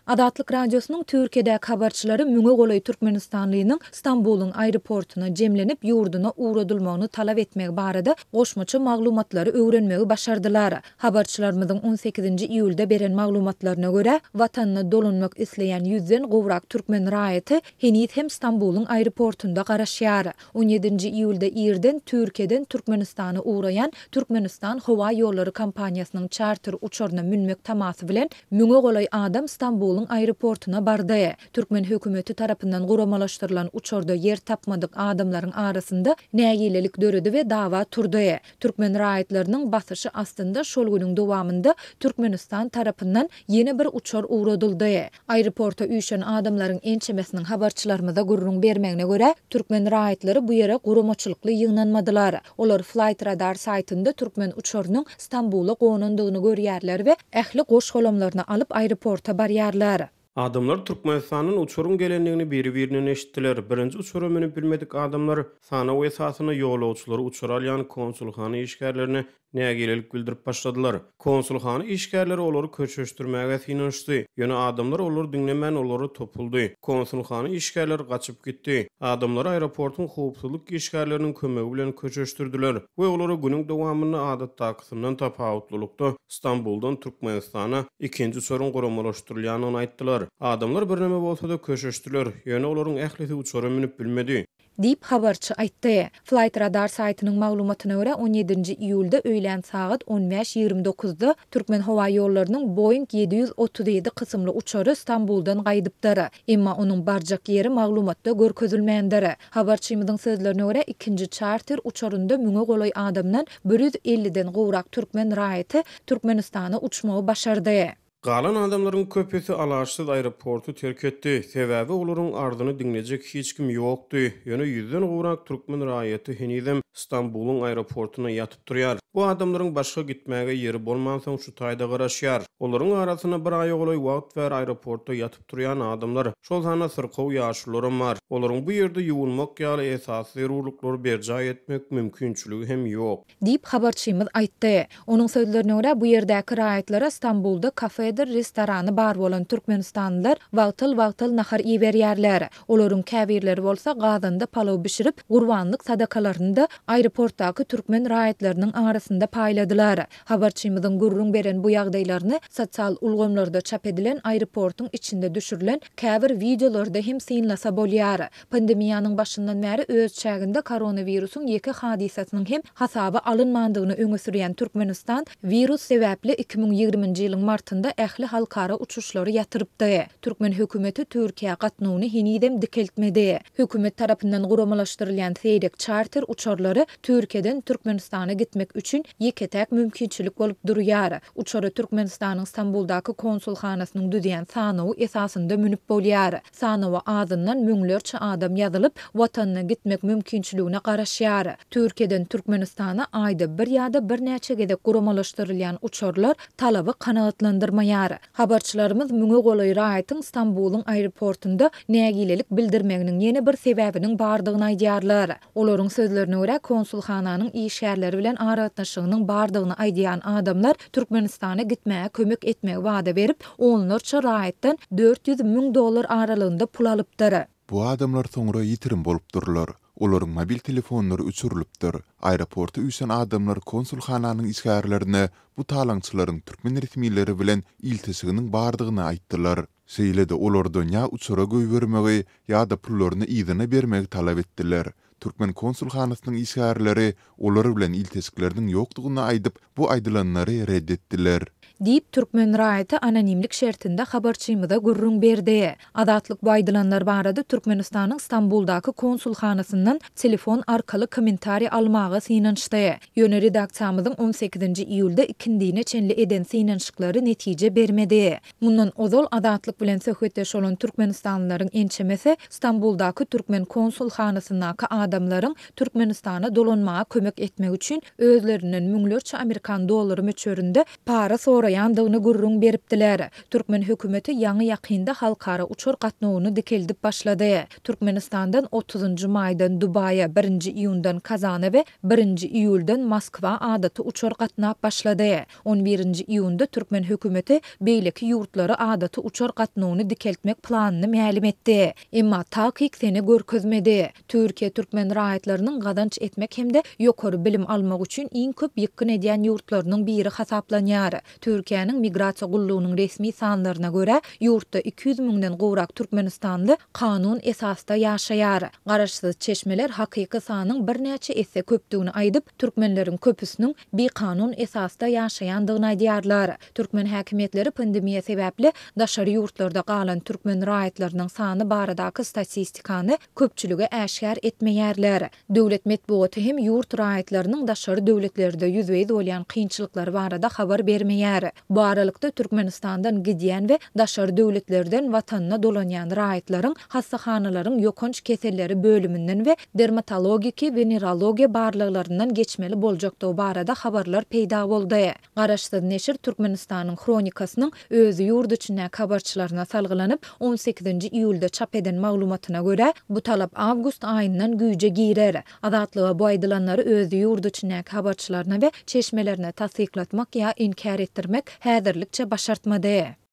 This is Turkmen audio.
Azatlyk Radiosynyň Türkiýedäki habarçylary müňe golaý türkmenistanlynyň Stambulyň aeroportuna jemlenip, ýurduna ugradylmagyny talap etmegi barada goşmaça maglumatlary öwrenmegi başardylar. Habarçylarymyzyň on sekizinji iýulda beren maglumatlaryna görä, watanyna dolanmak isleýän ýüzden gowrak türkmen raýaty heniz hem Stambulyň aeroportunda garaşýar. On ýedinji iýulda irden Türkiýeden Türkmenistana ugraýan Türkmenistan howa ýollary kompaniýasynyň çarter uçaryna münmek tamasy bilen müňe golaý adam Stambulyň aeroportuna bardy. Türkmen hökümeti tarapyndan guramalaşdyrylan uçarda ýer tapmadyk adamlaryň arasynda nägilelik döredi we dawa turdy. Türkmen raýatlarynyň basyşy astynda şol günüň dowamynda Türkmenistan tarapyndan ýene bir uçar ugradyldy. Aeroporta üýşen adamlaryň ençemesiniň habarçylarymyza gürrüň bermegine görä, türkmen raýatlary bu ýere guramaçylykly ýygnanmadylar. Olar Flightradar saýtynda türkmen uçarynyň Stambula gonandygyny görýärler we ähli goş-golamlaryny alyp aeroporta barýarlar. Adamlar Türkmenistandan uçaryň gelendigini biri-birinden eşitdiler. Birinji uçara münüp bilmedik adamlar sanaw esasynda ýolagçylary uçara alýan konsulhana işgärlerine nägilelik bildirip başladylar. Konsulhana işgärleri olary köşeşdirmäge synanyşdy. Ýöne adamlar olary diňlemän olara topuldy. Konsulhana işgärleri gaçyp gitdi. Adamlary aeroportuň howpsuzlyk işgärleriniň kömegi bilen köşeşdirdiler we olara günüň dowamynda adatdakysyndan tapawutlylykda Stambuldan Türkmenistana ikinji uçaryň guramalaşdyrylýandygyny aýtdylar. Adamlar birneme bolsa-da köşeşdiler, ýöne olaryň ählisi uçara münüp bilmedi. Diýip, habarçy aýtdy. Flightradar saýtynyň maglumatyna görä, on ýedinji iýulda öýlän sagat on bäş 29-da Türkmenhowaýollarynyň Boeing 737 kysymly uçary Stambuldan gaýdypdyr. Emma onuň barjak ýeri maglumatda görkezilmändir. Habarçymyzyň sözlerine görä, ikinji çarter uçarynda müňe golaý adamdan 150-den gowrak türkmen raýaty Türkmenistana uçmagy başardy. Galan adamlaryň köpüsi alaçsyz aeroporty terk etdi, sebäbi olaryň arzyny diňlejek hiç kim ýokdy, ýöne ýüzden gowrak türkmen raýaty henizem Stambulyň aeroportynda ýatyp durýar. Bu adamlaryň başga gitmäge ýeri bolmansoň şu taýda garaşýar. Olaryň arasynda bir aýa golaý wagt bäri aeroportda ýatyp durýan adamlar, şol sanda syrkaw ýaşulularam bar. Olaryň bu ýerde ýuwunmak ýaly esasy zerurlyklary berjaý etmek mümkinçiligi hem ýok. Diýip, habarçymyz aýtdy. Onuň sözlerine görä, bu ýerdäki raýatlara Stambulda kafedir restorany bar bolan türkmenistanlylar wagtal-wagtal nahar iberýärler. Olaryň käbirleri bolsa gazanda palaw bişirip, gurbanlyk sadakalaryny-da aeroportdaky türkmen raýatlarynyň arasynda paýladylar. Habarçymyzyň gürrüň beren bu ýagdaýlaryny sosial ulgamlarda çap edilen aeroportuň içinde düşürilen käbir wideolarda hem synlasa bolýar. Pandemiýanyň başyndan bäri öz çäginde koronawirusyň ýeke hadysasynyň hem hasaba alynmandygyny öňe sürýän Türkmenistan wirus sebäpli 2020-nji ýylyň martynda ähli halkara uçuşlary ýatyrypdy. Türkmen hökümeti Türkiýä gatnawyny henizem dikeltmedi. Hökümet tarapyndan guramalaşdyrylýan seýrek çarter uçarlary Türkiýeden Türkmenistana gitmek üçin ýeke-täk mümkinçilik bolup durýar. Uçara Türkmenistanyň Stambuldaky konsulhanasynyň düzýän sanawy esasynda münüp bolýar. Sanawa azyndan müňlerçe adam ýazylyp, watanyna gitmek mümkinçiligine garaşýar. Türkiýeden Türkmenistana aýda bir ýa-da birnäçe gezek guramalaşdyrylýan uçarlar talaby kanagatlandyrmaýar. Habarçylarymyz müňe golaý raýatyň Stambulyň aeroportunda nägilelik bildirmeginiň ýene bir sebäbiniň bardygyny aýdýarlar. Olaryň sözlerine görä, konsulhananyň işgärleri bilen aragatnaşygynyň bardygyny aýdýan adamlar Türkmenistana gitmäge kömek etmegi wada berip, onlarça raýatdan 400 müň dollar aralygynda pul alypdyr. Bu adamlar soňra ýitirim bolupdyrlar. Olaryň mobil telefonlary öçürilipdir. Aeroporta üýşen adamlar konsulhananyň işgärlerine bu talaňçylaryň türkmen resmileri bilen ilteşiginiň bardygyny aýtdylar. Şeýle-de olardan ýa uçara goýbermegi, ýa-da pullaryny yzyna bermegi talap etdiler. Türkmen konsulhanasynyň işgärleri olar bilen ilteşikleriniň ýokdugyny aýdyp, bu aýdylanlary ret etdiler. Diýip, türkmen raýaty anonimlik şertinde habarçymyza gürrüň berdi. Azatlyk bu aýdylanlar barada Türkmenistanyň Stambuldaky konsulhanasyndan telefon arkaly kommentariý almaga synanyşdy. Ýöne redaksiýamyzyň on sekizinji iýulda ikindine çenli eden synanyşyklary netije bermedi. Mundan ozal Azatlyk bilen söhbetdeş bolan türkmenistanlylaryň ençemesi Stambuldaky türkmen konsulhanasyndaky adamlaryň. adamlaryň Türkmenistana dolanmaga kömek etmek üçin özlerinden müňlerçe amerikan dollary möçberinde para soraýandygyny gürrüň beripdiler. Türkmen hökümeti ýaňy-ýakynda halkara uçar gatnawyny dikeldip başlady. Türkmenistandan otuzynjy maýdan Dubaýa, birinji iýundan Kazana we birinji iýuldan Moskwa adaty uçar gatnap başlady. On birinji iýunda türkmen hökümeti beýleki ýurtlara adaty uçar gatnawyny dikeltmek planyny mälim etdi. Emma takyk sene görkezmedi. Türkiýe türkmen raýatlarynyň gazanç etmek hem-de ýokary bilim almak üçin iň köp ýykgyn edýän ýurtlarynyň biri hasaplanýar. Türkiýäniň Migrasiýa gullugynyň resmi sanlaryna görä, ýurtda 200 müňden gowrak türkmenistanly kanun esasda ýaşaýar. Garaşsyz çeşmeler hakyky sanyň birnäçe esse köpdügini aýdyp, türkmenleriň köpüsiniň bikanun esasda ýaşaýandygyny aýdýarlar. Türkmen häkimiýetleri pandemiýa sebäpli daşary ýurtlarda galan türkmen raýatlarynyň sany baradaky statistikany köpçülige äşgär etmeýärler. Döwlet metbugaty hem ýurt raýatlarynyň daşary döwletlerde ýüzbe-ýüz bolýan kynçylyklary barada habar bermeýär. Bu aralykda, Türkmenistandan gidýän we daşary döwletlerden watanyna dolanýan raýatlaryň hassahanalaryň ýokanç keselleri bölüminden we dermatologiki, wenerologiýa barlaglaryndan geçmeli boljakdygy barada habarlar peýda boldy. Garaşsyz neşir Türkmenistanyň Hronikasynyň özi ýurt içindäki habarçylaryna salgylanyp, on sekizinji iýulda çap eden maglumatyna görä, bu talap awgust aýyndan güýje girer. Azatlyga bu aýdylanlary özi ýurt içindäki habarçylaryna we çeşmelerine tassyklatmak ýa inkär etdirmek häzirlikçe başartmady.